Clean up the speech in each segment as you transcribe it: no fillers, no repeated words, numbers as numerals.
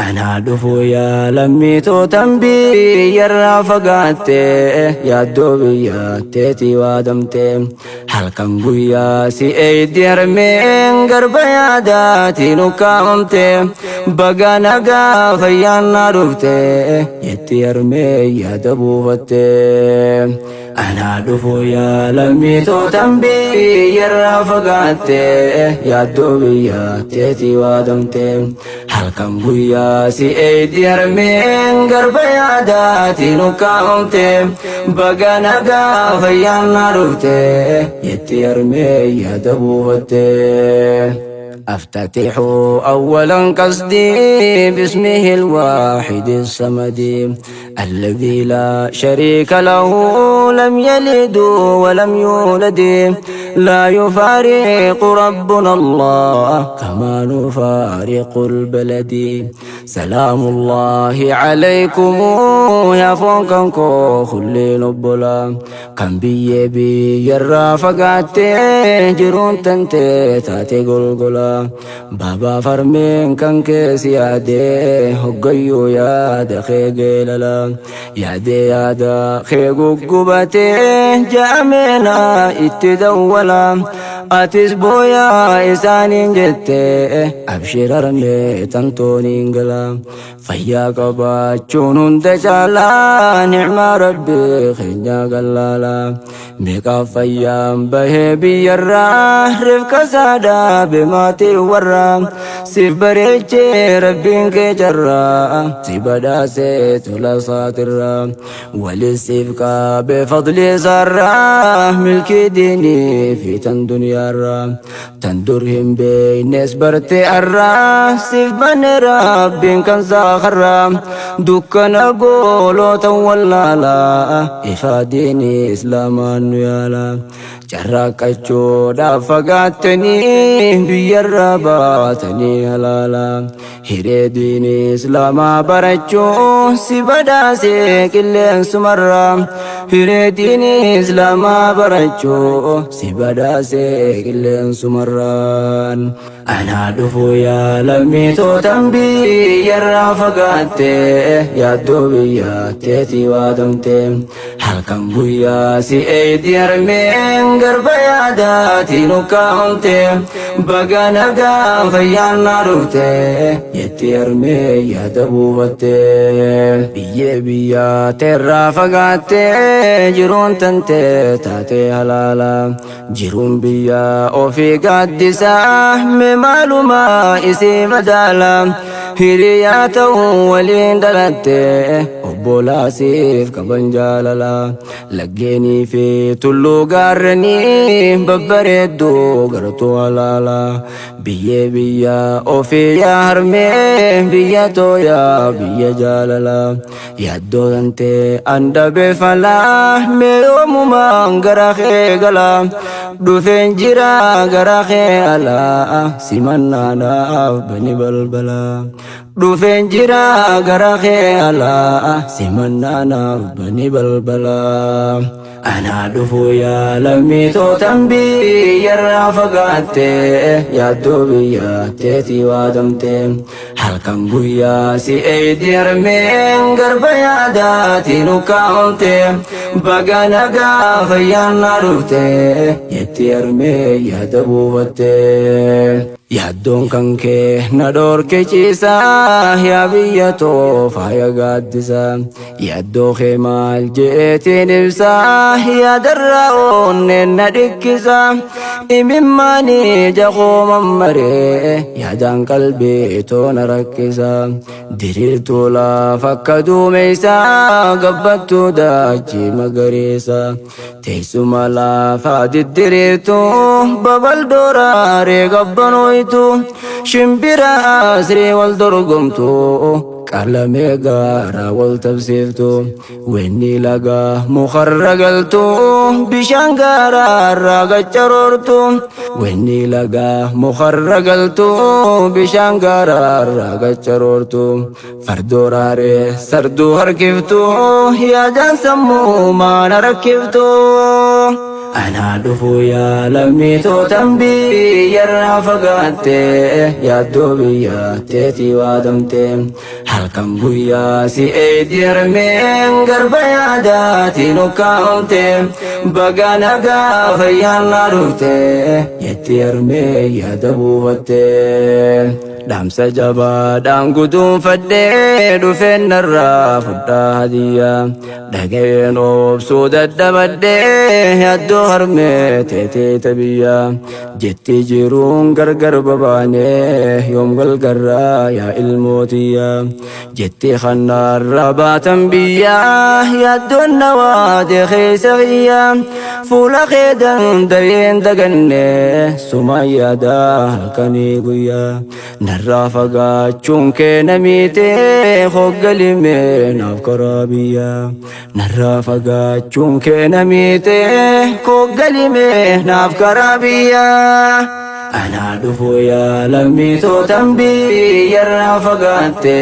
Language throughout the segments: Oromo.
Anaa dhufuu yaa lammiitootan biyyarraa fagaatte, yaaddoo biyyaatteetii waadamte. Halkan guyyaa si eeydi harmeen, garba yaadaatiin ukkaamamte. Baga nagaa fayyaan naa dhufte jetti harmee yaada buufatte. Anaa dhufuu yaa lammiitootan biyyarraa fagaatte, yaaddoo biyyaatteetii waadamte. Halkan guyyaa si eeydi harmeen, garba yaadaatiin ukkaamamte. Baga nagaa fayyaan naa dhufte jetti harmee yaada buufatte. أفتتح أولا قصدي باسمه الواحد الصمد، الذي لا شريك له، لم يلد ولم يولد. لا يفارق ربنا الله كما نفارق البلد. سلام الله عليكم يا فوقنكو خلي نبلا كم بي بي يرى fagaattee jiruun tantee taate golgola. Baabaa farmeen kan keessi yaadee hoggayyuu yaada kee geelala, yaadee yaada kee guggubatee jaameena itti dawwala. Atis booyaa isaaniin jettee, abshir harmee tantooniin gala. Fayyaa qabaachuun hunda caalaa, nicmaa rabbii keenya gallaala. Meeqaaf fayyaan bahee biyyarraa, rifqa saadaa bemaatii warraa. Siif bareechee rabbiin kee carraa, si badhaasee tola isaatirraa. Walis siif qabe fadli isaarraa, milkii diinii fi tan duniyaarraa. Tan dur hin beeynes barte arraa, siif bane rabbiin kan saakarraa. Dukkana goolota wallaalaa, ifaa diinii islaamaan nu yaala. Carraaqqachuudhaaf fagaattanii biyyarraa baatanii halaala. Hiree diinii islaamaa barachuu si badhaasee qilleensumarraa. Hiree diinii islaamaa barachuu si badhaasee qilleensumarraan. Anaa dhufuu yaa lammiitootan biyyarraa fagaatte, yaaddoo biyyaatteetii waadamte. Halkan guyyaa si eeydi harmeen, garba yaadaatiin ukkaamamte. Baga nagaa fayyaan naa dhufte jetti harmee yaada buufatte. Biyyee biyyaateerraa fagaatte jiruun tantee taatee halaala. Jiruun biyya ofii gaaddisaa, mee maalumaa isii madaala? Hiriyaa ta'uu waliin dhalatte, obbolaasiif qaban jaalala. Laggeenii fi tulluu gaarreenii babbareedduu gartuu halaala. Biyyee biyya ofii yaa harmee, biyya tooyaa, biyya jaalala. Yaaddoo tantee andabe falaa, mee yoomumaan gara kee gala? Dhufeen jira gara kee alaa, simannaadhaaf bani balbala. Dhufeen jira gara kee alaa, simannaadhaaf bani balbala. Anaa dhufuu yaa lammiitootan biyyarraa fagaatte, yaaddoo biyyaatteetii waadamte. Halkan guyyaa si eeydi harmeen, garba yaadaatiin ukkaamamte. Baga nagaa fayyaan naa dhufte jetti harmee yaada buufatte. Yaaddoon kan kee na dhoorke ciisaa, yaa biyya too faaya gaaddisa. Yaaddoo kee maal jeetiin ibsaa? Yaadarraa onneen na dhikkisa. Imimmaanii ija koo mammaree, yaadaan qalbii toona rakkisa. Diriirtuu lafa akka duumessaa, gabbattuu daachii magariisa. Teessuma lafaa diddiriirtuu, babal dooraaree gabbanooytu. Shimbira asrii wal dorgomtu, qalamee gaara wal tabsiiftu. Wenni lagaa mukarra galtu, bishaan gaaraarraa gaccaroortu. Wenni lagaa mukarra galtu, bishaan gaaraarraa gaccaroortu. Fardooraaree sarduu harkiftu, yaadaan sammuu maana rakkiftu. Anaa dhufuu yaa lammiitootan biyyarraa fagaatte yaaddoo biyya teetii waadamte halkan guyyaa si eeydi harmeen garba yaadaatiin ukkaamamte baga nagaa fayyaan naa dhufte jetti harmee yaada buufatte. Dhaamsa jabaadhaan guduunfadhee dhufeen narraa fudhaa hadiyyaa dhaga'een obsuu dadhabadhee yaaddoo harmee teetee tabiyyaa jetti jiruun gargar babaanee yoom galgarraa yaa ilmootiyyaa jetti kannaarra baatan biyyaa yaaddoon nawaate keessa kiyyaa fuula kee danda'een daganne suma yaadaa halkanii guyyaa narraa fagaachuun kee namiite hoggalimee naaf karaa biyyaa narraa fagaachuun kee namiite hoggalimee naaf karaa biyyaa. Anaa dhufuu yaa lammiitootan biyyarraa fagaatte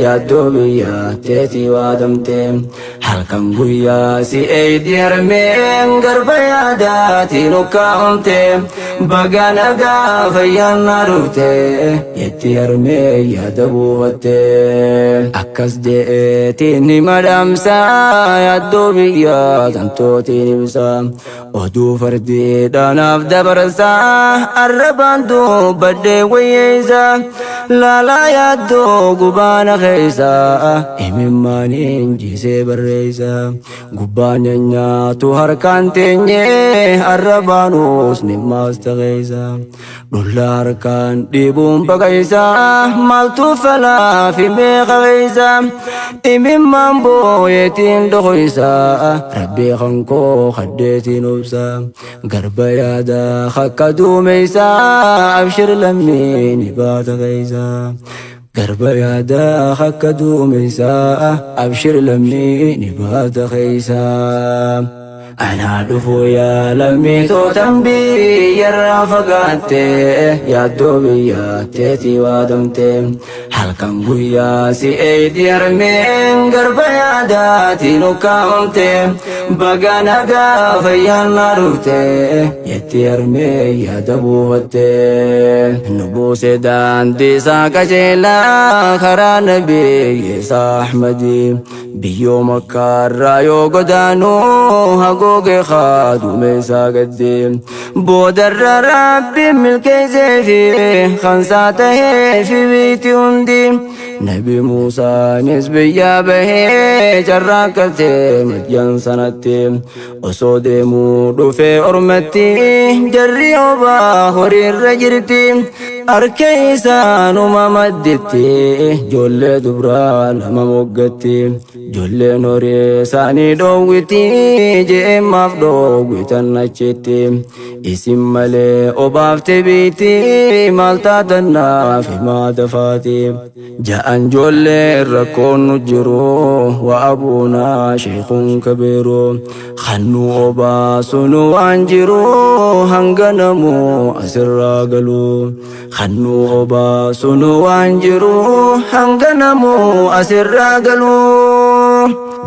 yaaddoo biyya teetii waadamte halkan guyyaa si eeydi harmeen garba yaadaatiin ukkaamamte baga nagaa fayyaan naa dhufte jetti harmee yaada buufatte akkas je'eetiin hima dhaamsaa yaaddoo biyyaa tantootiin ibsa oduu fardiidhaanaaf dabarsaa arrabaan dubbadhee wayyeessa laalaa yaaddoo gubaana keessa imimmaaniin jiisee barreessa gubbaan nyaatu harkaan teenye arrabaanuus nimmaas ta'eessa dhulla harkaan dhiibuun baqaysa maaltu falaa fi meeqa keessa imimmaan booyeetiin dhokoysa rabbii kankoo kaddeetiin obsa garba yaada hakka duumeysa abshir lammiin baata keessa garba yaada hakka duumeysa abshir lammiin baata keessa. Anaa dhufuu yaa lammiitootan biyyarraa fagaatte yaaddoo biyya teetii waadamte halkan guyyaa si eeydi harmeen garba yaadaatiin ukkaamamte baga nagaa fayyaan naa dhufte jetti harmee yaada buufatte. Nu buuse daandii isaa qajeelaa karaa nabiyyi isaa Ahmadii biyyoo makkaarraa yoo godaanu haguuge kaadume isaa gaddi boodarra rabbi milkeessee fi kansaa tahee fi biitti hundi nabi Muusaanis biyyaa bahee carraaqqatee madyan sanatti osoo deemuu dhufee ormatti jarri obaa horiirra jirti harka isaanuma madditti ijoollee dubraa lama moggatti ijoolleen horii isaanii dhoowwiti je'emmaaf dhoowwitan achitti isin malee obaafte biitti maal taatannaaf himaa dafaati ja'an ijoolleen rakkoon nu jiru wa abuunaa sheekun kabiiru kannu obaasunu waan jiru hanga namuu asirraa galu kannu obaasunu waan jiru hanga namuu asirraa galu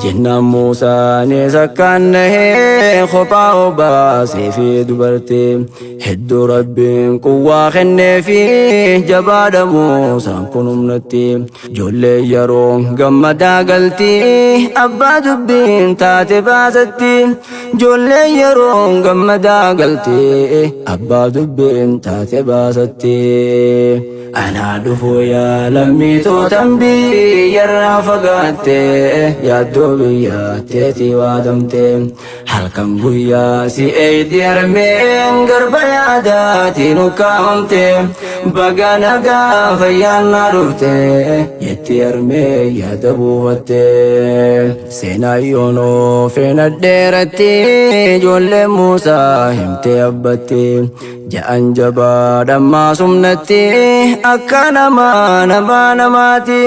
jennaan Muusaanis akkaan nahee kophaa obaasee fi dubartii hedduu rabbiin quwwaa kennee fi jabaadha Muusaan kun humnatti ijoollee yeroo gammadaa galti abbaa dubbiin taate baasatti ijoollee yeroo gammadaa galti abbaa dubbiin taate baasatti. Anaa dhufuu yaa lammiitootan biyyarraa fagaatte yaaddoo biyya teetii waadamte halkan guyyaa si eeydi harmeen garba yaadaatiin ukkaamamte baga nagaa fayyaan naa dhufte jetti harmee yaada buufatte. Seenaa yoonoo feena dheeratti ijoollee Muusaa himtee abbatti ja'an jabaa dhammaa sumnatti akka namaa namaa namaati.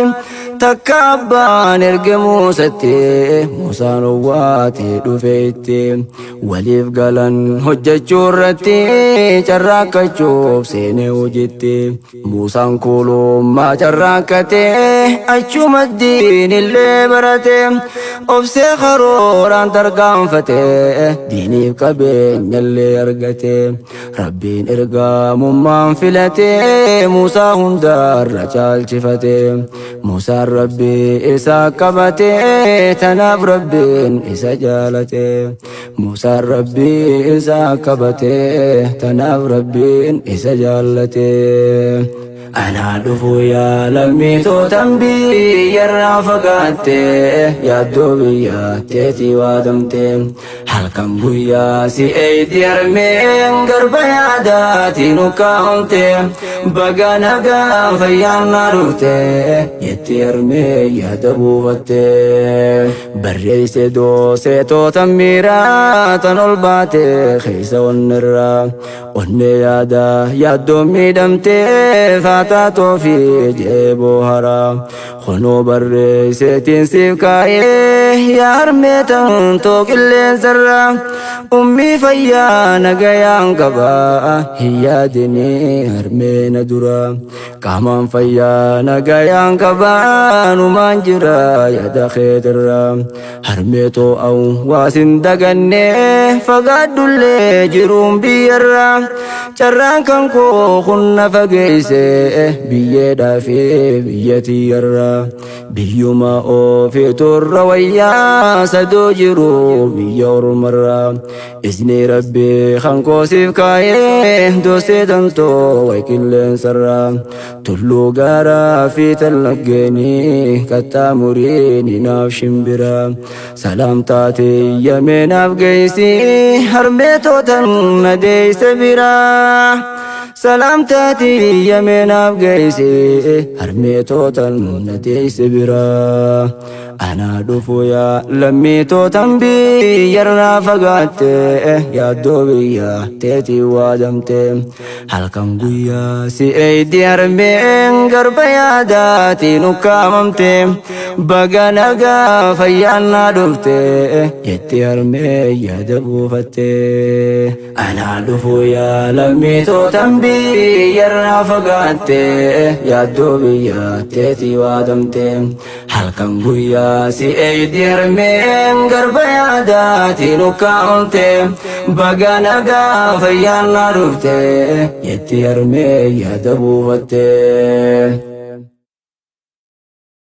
Takka abbaan erge Muusatti, Muusaan owwaate dhufe itti. Waliif galan hojjechuu irratti, carraaqachuuf seenee hojitti. Muusaan kuulummaa carraaqqate, achuma diinillee barate. Obsee karooraan tarkaanfate, diiniif qabeenyallee argate. Rabbiin ergamummaan filate, Muusaa hundarra caalchifate. Muusaan Rabbii isa qabate, tanaaf Rabbiin isa jaalate. Muusaan Rabbii isa qabate, tanaaf Rabbiin isa jaallate. Anaa dhufu yaa lammiitootan biyyarraa fagaatte, yaaddoo biyya teetii waadamte. Halkan guyyaa si eeydi harmeen, garba yaadaatiin ukkaamte. Baga nagaa fayyaan naa dhufte jetti harmee yaada buufatte. Barreesse doosee tootan miiraa tan ol baate keessa onnirraa. Onnee yaada yaaddoon miidhamtee faataa toofii jeeboo haraa. Kunoo barreesseetiin siif kaa'ee yaa harmee tantoo qilleensarraa. Ummii fayyaa nagayaan qabaa, hin yaadinii harmee na dura. Qaamaan fayyaa nagayaan qabaa, numaan jira yaada keetirraa. Harmee too'awu waasin dagannee, fagaadhullee jiruun biyyarraa. Carraan kan koo kunna fageesse biyyeedhaa fi biyya tiyyarraa. Biyyuma ofii turra wayyaa sadoo jiru biyya ormarraa. Izni Rabbii kan koosiif kaayee doosee tantoo way qilleensarraa. Tulluu gaaraa fi tallaggeenii qaxxaamurii ni naaf shimbira. Salaamtaate yamee naaf geessi harmee tootan na deeyse bira. Salaamtaate yamee naaf geessi harmee tootan na deeyse bira. Anaa dhufu yaa lammiitootan biyyarraa fagaatte, yaaddoo biyya teetii waadamte. Halkan guyyaa si eeydi harmeen, garba yaadaatiin ukkaamamte. Baga nagaa fayyaan naa dhufte jetti harmee yaada buufatte. Anaa dhufu yaa lammiitootan biyyarraa fagaatte, yaaddoo biyya teetii waadamte. Halkan guyyaa si eeydi harmeen, garba yaadaatiin ukkaamamte. Baga nagaa fayyaan naa dhufte jetti harmee yaada buufatte.